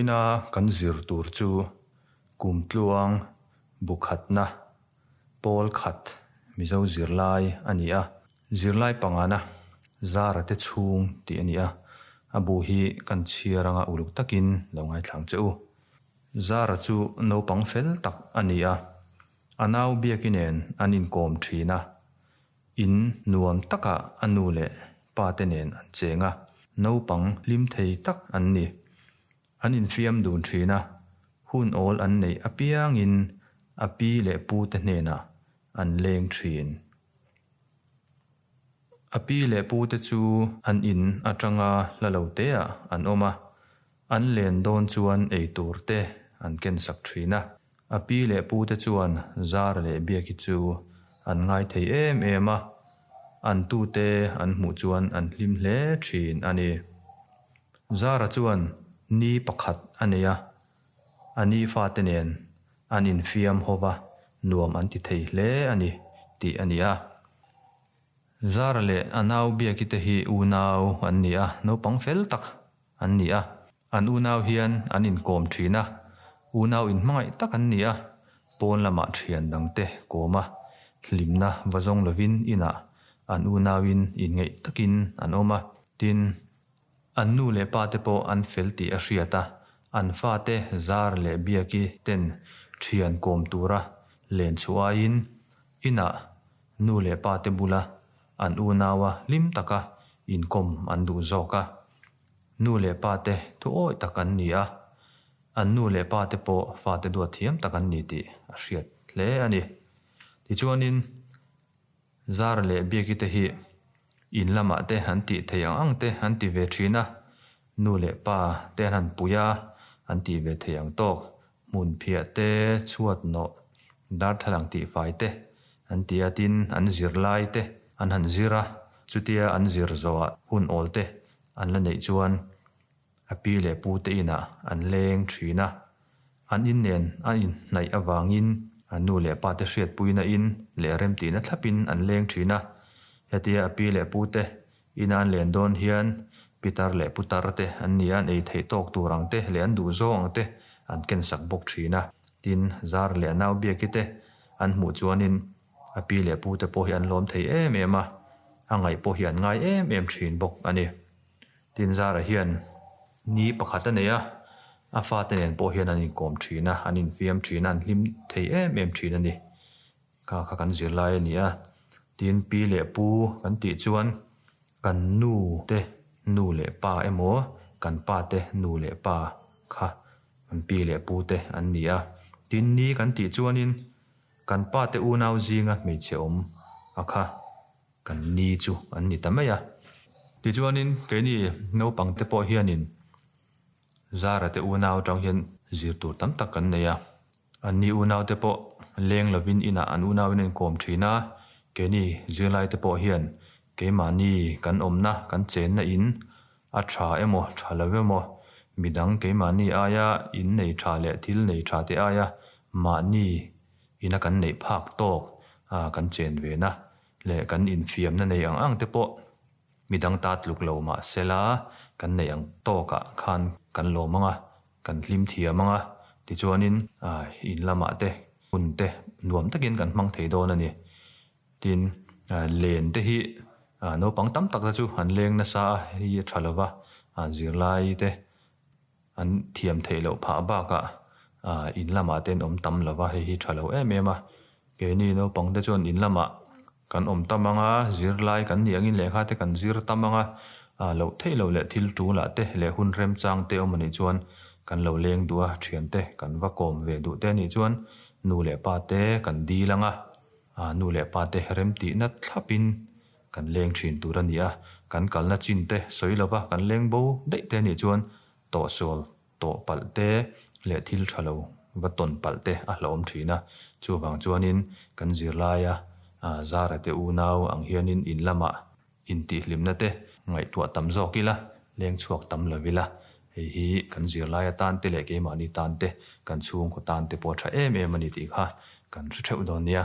Vawiina kan zir tur chu Kumtluang Bukhatna Pawl khat Mizo zirlai a ni a. Zirlai pangana Zara te chhung tih a ni a. A bu hi kan chhiar anga uluk takin lo ngaithlang che u. Zara chu naupang fel tak a ni a. A nau Biaki nen an inkawm thin a. In nuam takah a nu leh pa te nen an cheng a, naupang hlim thei tak an ni. An infiam dun thin a, hun awl an neih apiangin a pi leh pu te hnenah an leng thin. A pi leh pu te chu an in atanga hla lo teah an awm a, An len dawn chuan ei tur te an ken sak thin a. A pi leh pu te chuan Zara leh Biaki chu an ngai thei em em a, an tute an hmuh chuan an hlim hle thin a ni. Zara chuan ni pakhat a nei a, a ni fate nen an infiam ho va, nuam an ti thei hle a ni tih a ni a. Zara leh a nau Biaki te hi unau an ni a, naupang fel tak an ni a, an unau hian an inkawm thin a, unau inhmangaih tak an ni a, pawn lamah thian dangte kawm a, hlimna va zawng lovin inah an unauin inngeih takin an awm a, tin, an nu leh pa te pawh an fel tih a hriat a, an fate Zar leh Biaki ten thian kawm tura len chhuah aiin inah nu leh pa te bula An unaua hlim taka inkawm an duh zawk a. Nu leh pa te thu awih tak an ni a, an nu leh pa te pawh fate duat thiam tak an ni tih a hriat hle a ni. Tichuanin Zara leh Biaki te hi in lamah te an tih theih ang ang te an ti ve thin a, nu leh pa te an han pui a, an tih ve theih ang tawk Hmun phiah te, chhuat nawh, darthlalang tihfai te an ti a, tin an zirlai te an han zir a, chutia an zir zawhah hun awl te an la neih chuan a pi leh pu te inah an leng thin a, an in nen a inhnaih avangin an nu leh pa te hriatpuina in leh remtihna thlapin an leng thin a, hetia a pi leh pu te Ina an len dawn hian pitar leh putar te an ni a, an ei theih tawk tur ang te leh an duh zawng ang te an ken sak bawk thin a. Tin, Zar leh a nau Biaki te an hmuh chuanin a pi leh pu te pawh hi an lawm thei em em a, a ngaih pawh hi an ngai em em thin bawk a ni. Tin, Zara hian ni pakhat a nei a, a fate nen pawh hian an inkawm thin a, an infiam thin a, an hlim thei em em thin a ni. Kha kha kan zirlai a ni a, tin pi leh pu kan tih chuan kan nu te nu leh pa emaw kan pa te nu leh pa kha kan pi leh pu te an ni a, tin ni kan tih chuanin kan pa te unau zinga hmeichhe awm a kha kan ni chu an ni ta mai a. Tichuanin keini naupang te pawh hianin Zara te unau atang hian zir tur tam tak kan nei a. Anni unau te pawh leng lovin inah an unau in an inkawm thin a, keini zirlai te pawh hian keimahni kan awmna kan chenna in a tha emaw tha lo emaw midang keimahni aia in nei tha leh thil nei tha te aia mahni ina kan neih phak tawk kan chen ve na leh kan infiamna nei ang ang te pawh Midang ta tluk lo mah sela, kan neih ang tawkah khan kan lawm ang a, kan hlim thiam ang a, tichuanin in lamah te hun te nuam takin kan hmang thei dawn a ni. Tin, len te hi naupang tam tak te chu an leng nasa a, hei hi a tha lova, zirlai te an thiam theih loh phah bakah in lamah te an awm tam lova, hei hi tha lo em em a. Keini naupang te chuan in lamah kan awm tam ang a, zirlai kan nih angin lehkha te kan zir tam ang a, loh theih loh leh thil tulah te leh hun remchang te awm anih chuan kan lo leng duh a, thiante kan va kawm ve duh te anih chuan nu leh pa te kan dil ang a, nu leh pa te remtihna thlapin kan leng thin tur a ni a, kan kalna chin te sawi lova kan leng bo daih te anih chuan tawhsual tawh palh te leh thil tha lo va tawn palh te a hlauhawm thin a, chuvang chuanin kan zirlaia Zara te unau ang hianin in lamah intihhlimna te ngaihtuah tam zawk ila, leng chhuak tam lo ila, hei hi kan zirlai atan te leh keimahni tan te, kan chhungkaw tan te pawh a tha em em a ni tih kha kan hre theuh dawn nia.